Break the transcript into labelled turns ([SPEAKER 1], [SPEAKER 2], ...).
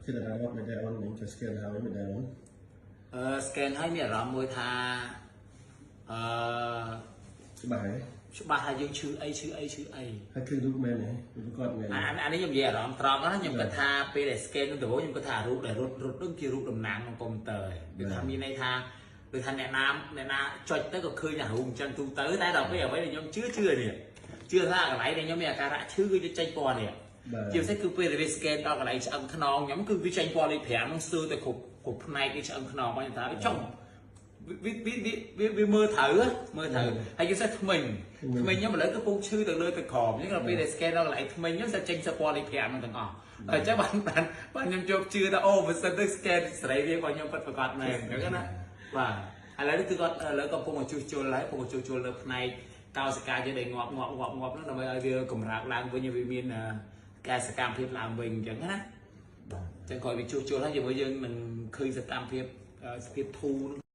[SPEAKER 1] គិតអារម្មណ៍មិនដែរអូនមិនទៅ scan ហើយមិនដែរអូន
[SPEAKER 2] អឺ scan ហើយមានអារម្មណ៍មួយថាអឺ
[SPEAKER 1] ច្បាស់ហើយ
[SPEAKER 2] ច្បាស់ថាយើងឈឺអីឈឺអីឈឺអី
[SPEAKER 1] ហើយគឺរូបមែនទេរូបគាត់មែន
[SPEAKER 2] អាអានេះខ្ញុំនិយាយអារម្មណ៍ត្រង់ណាខ្ញុំគិតថាពេលដែល scan នោះដំបូងខ្ញុំគិតថារូបដែលរត់រត់នោះជារូបតំណាងក្នុងកុំព្យូទ័រគឺថាមានន័យថាគឺថាអ្នកណាអ្នកណាចុចទៅក៏ឃើញតែរូបអញ្ចឹងទូទៅតែដល់ពេលអ្វីដែលខ្ញុំជឿជឿនេះជឿថាកន្លែងដែលខ្ញុំមានអាការៈឈឺគឺចេញពណ៌នេះ
[SPEAKER 1] បាទ
[SPEAKER 2] ជាពិសេសគឺពេលដែលវា scan ដល់កន្លែងឆ្អឹងខ្នងខ្ញុំគឺវាចេញពណ៌លេខ5ហ្នឹងស្ទើរតែគ្រប់គ្រប់ផ្នែកនៃឆ្អឹងខ្នងហ្នឹងថាវាចុងវាវាវាវាមើលត្រូវមើលត្រូវហើយជាពិសេសធ្មេញធ្មេញខ្ញុំឥឡូវគឺពងឈឺទៅលើទៅក្រោមអញ្ចឹងដល់ពេលដែល scan ដល់កន្លែងធ្មេញខ្ញុំស្ទើរចេញពណ៌លេខ5ហ្នឹងទាំងអស់តែអញ្ចឹងបានបានបានខ្ញុំជោគជឿថាអូបើសិនទៅ scan សរីរាង្គរបស់ខ្ញុំពិតប្រាកដមែនអញ្ចឹងណាបាទឥឡូវនេះគឺគាត់ឥឡូវកំពុងតែជួសជុលហើយកំពុងតែជួសជុលលើផ្នែកកោសិកាយើងដែលងាប់ងាប់ងាប់ងាប់ហ្នឹងដើម្បីឲ្យវាកម្រើកឡើងវិញឲ្យវាមាន កែសកម្មភាពឡើងវិញអញ្ចឹងណាអញ្ចឹងក្រោយវាជួសជុលហើយជាមួយយើងនឹងឃើញសកម្មភាពសភាពធូរ